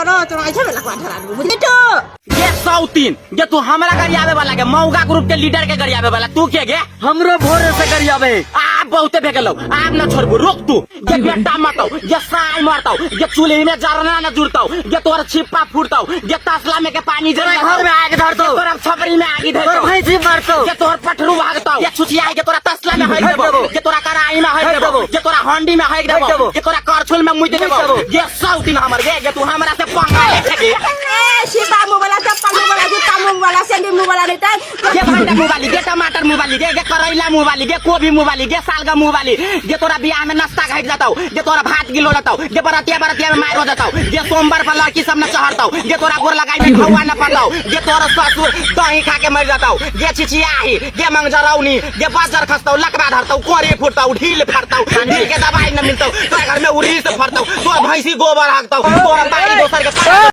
ना तोरा ऐसे में लकवा धरा देबो, बुझली तो? ये सौतीन, ये तू हमरा गरियाबे वाला के मौगा ग्रुप के लीडर के गरियाबे वाला तू के गे? हमरो भोरे से गरियाबे। आप बहुते भेगलो, आप न छोड़बू, रुक तू। ये बेटा मरतौ, ये साई मरतौ, ये चूल्हे में जरना न जुड़तौ, ये तोर छिप्पा फूटतौ, ये तसला में के पानी जर तोरा घर में आग धरतौ, तोरा छपरी में आगी धरतौ, तोर भैंसी मरतौ, ये तोर पठरू भागतौ, ये छुछिया के तोरा तसला में हक देबो, ये तोरा कड़ाई में हक देबो, ये तोरा हंडी में हक देबो, ये तोरा करछुल में मुइद देबो। ये सौतीन हमर गे, ये तू हमरा से पंगा ले छे। ए शिवा मुंह वाला, चप्पल मुंह वाला, जूता मुंह वाला, सैंडल मुंह वाला नहीं त। गे भंडा मुंह वाली, गे टमाटर मुंह वाली, गे गे करैला मुंह वाली, गे कोबी मुंह वाली, गे सालगम मुंह वाली, गे तोरा बियाह में नाश्ता घट जतौ, गे तोरा भात गिलो जतौ, गे बरतिया बरतिया में मार हो जतौ, गे सोमवार पर लड़की सब न चढ़तौ, गे तोरा गोर लगाई में खौआ न पड़तौ, गे तोरा ससुर दही खा के मर जतौ, गे छिछियाही, गे मंगजरौनी, गे बजर खसतौ, लकवा धरतौ, कोरे फुटतौ, ढील फटतौ, ढील के दवाई न मिलतौ, तोरा घर में उड़ी से फटतौ, तोरा भैंसी गोबर हकतौ, तोरा बाप